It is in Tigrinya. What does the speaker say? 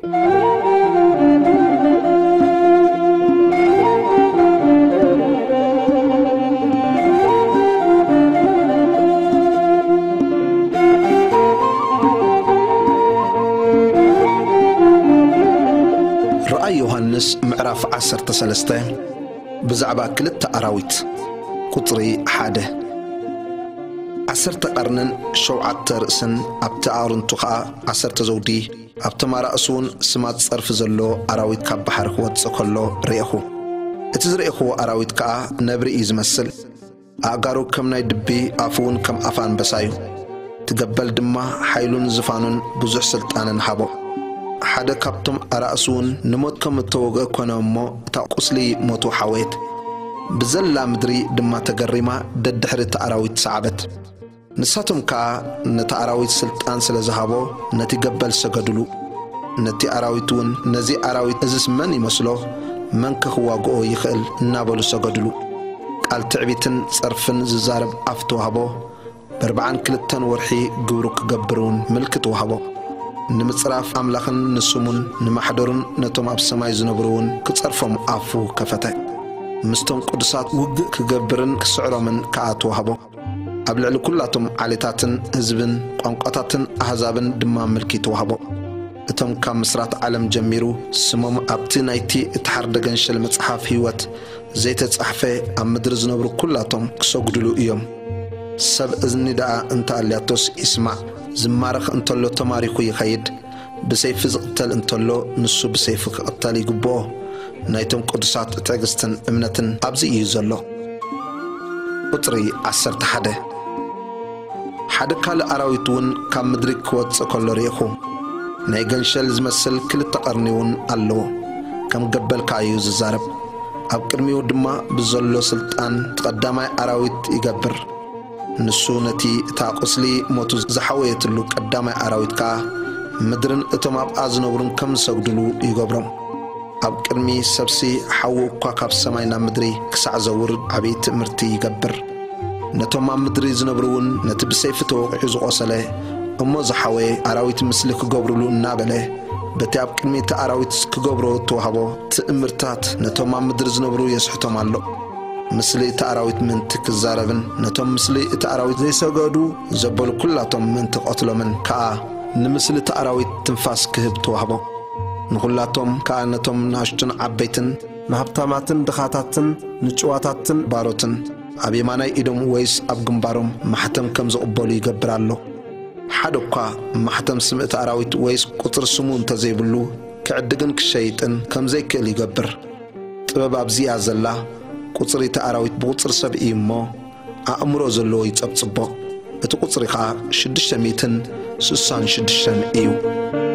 ራእይ ዮሃንስ ምዕራፍ ዓሰርተ ሰለስተ። ብዛዕባ ክልተ ኣራዊት። ቁጽሪ ሓደ። ዓሰርተ ቀርንን ሸውዓተ ርእስን፣ ኣብቲ ኣዕርንቱ ኸኣ ዓሰርተ ዘውዲ፣ ኣብቶም ኣራእሱ እውን ስማት ጸርፊ ዘሎ ኣራዊት ካብ ባሕሪ ክወጽእ ከሎ ርኤኹ። እቲ ዝረኤኽዎ ኣራዊት ከኣ ነብሪ እዩ ዝመስል። ኣእጋሩ ከም ናይ ድቢ፣ ኣፉ እውን ከም ኣፍ ኣንበሳ እዩ። እቲ ገበል ድማ ሓይሉን ዝፋኑን ብዙሕ ስልጣንን ሃቦ። ሓደ ካብቶም ኣራእሱ እውን ንሞት ከም እተወግአ ኮነ እሞ፣ እታ ቁስሊ ሞቱ ሓወየት። ብዘላ ምድሪ ድማ ተገሪማ ደድሕሪ እቲ ኣራዊት ሰዓበት። ንሳቶም ከኣ ነቲ ኣራዊት ስልጣን ስለ ዝሃቦ ነቲ ገበል ሰገዱሉ። ነቲ ኣራዊት እውን፣ "ነዚ ኣራዊት እዝስ መን ይመስሎ? መንከ ክዋግኦ ይኽእል?" እናበሉ ሰገዱሉ። ቃል ትዕቢትን ጸርፍን ዝዛረብ ኣፍ ተዋህቦ። በርብዓን ክልተን ወርሒ ግብሩ ክገብር እውን ምልክት ወሃቦ። ንምጽራፍ ኣምላኽን ንስሙን ንማሕደሩን ነቶም ኣብ ሰማይ ዝነብሩ እውን ክጸርፎም ኣፉ ከፈተ። ምስቶም ቅዱሳት ውግእ ክገብርን ክስዕሮምን ከኣ ተዋህቦ። ኣብ ልዕሊ ኩላቶም ዓሌታትን ህዝብን ቋንቋታትን ኣህዛብን ድማ ምልኪ ተዋህቦ። እቶም ካብ ምስራት ዓለም ጀሚሩ ስሞም ኣብቲ ናይቲ እተሓርደ ገንሸል መጽሓፍ ህይወት ዘይተጻሕፈ፣ ኣብ ምድሪ ዝነብሩ ኩላቶም ክሰግዱሉ እዮም። ሰብ እዝኒ ደኣ እንተ ኣልያቶስ ይስማዕ። ዝማረኽ እንተሎ ተማሪኹ ይኸይድ፣ ብሰይፊ ዝቕተል እንተሎ ንሱ ብሰይፊ ክቕተል ይግብኦ። ናይቶም ቅዱሳት ትዕግስትን እምነትን ኣብዚ እዩ ዘሎ። ቁጽሪ ዓሰርተ ሓደ። ሓደ ካልእ ኣራዊት እውን ካብ ምድሪ ክወጽእ ከሎ ርኢኹ። ናይ ገንሸል ዝመስል ክልተ ቀርኒ እውን ኣለዎ። ከም ገበል ከኣ እዩ ዝዛረብ። ኣብ ቅድሚኡ ድማ ብዘሎ ስልጣን እቲ ቀዳማይ ኣራዊት ይገብር። ንሱ ነቲ እታ ቁስሊ ሞቱ ዝሓወየትሉ ቀዳማይ ኣራዊት ከኣ ምድርን እቶም ኣብኣ ዝነብሩን ከም ዝሰግዱሉ ይገብሮም። ኣብ ቅድሚ ሰብሲ ሓዊ እኳ ካብ ሰማይ ናብ ምድሪ ክሳዕ ዘውርድ ዓብዪ ትእምርቲ ይገብር። ነቶም ኣብ ምድሪ ዝነብሩ እውን ነቲ ብሰይፊ ተወቒዑ ዝቖሰለ እሞ ዝሓወየ ኣራዊት ምስሊ ክገብሩሉ እናበለ፣ በቲ ኣብ ቅድሚ እቲ ኣራዊት ክገብሮ እተዋህቦ ትእምርታት ነቶም ኣብ ምድሪ ዝነብሩ የስሕቶም ኣሎ። ምስሊ እቲ ኣራዊት ምእንቲ ክዛረብን ነቶም ምስሊ እቲ ኣራዊት ዘይሰገዱ ዘበሉ ኩላቶም ምእንቲ ቀትሎምን ከኣ ንምስሊ እቲ ኣራዊት ትንፋስ ክህብ ተዋህቦ። ንኹላቶም ከኣ ነቶም ንኣሽቱን ዓበይትን፣ ንሃብታማትን ድኻታትን፣ ንጭዋታትን ባሮትን፣ ኣብ የማናይ ኢዶም ወይስ ኣብ ግንባሮም ማሕተም ከም ዝቕበሉ ይገብር ኣሎ። ሓደ እኳ ማሕተም ስም እቲ ኣራዊት ወይስ ቁጽሪ ስሙ እንተዘይብሉ፣ ክዕድግን ክሸይጥን ከም ዘይክእል ይገብር። ጥበብ ኣብዚኣ ዘላ፣ ቁጽሪ እቲ ኣራዊት ብቁጽሪ ሰብ እዩ እሞ፣ ኣእምሮ ዘለዎ ይጸብጽቦ። እቲ ቁጽሪ ኸኣ ሽዱሽተ ሚእትን ስሳን ሽዱሽተን እዩ።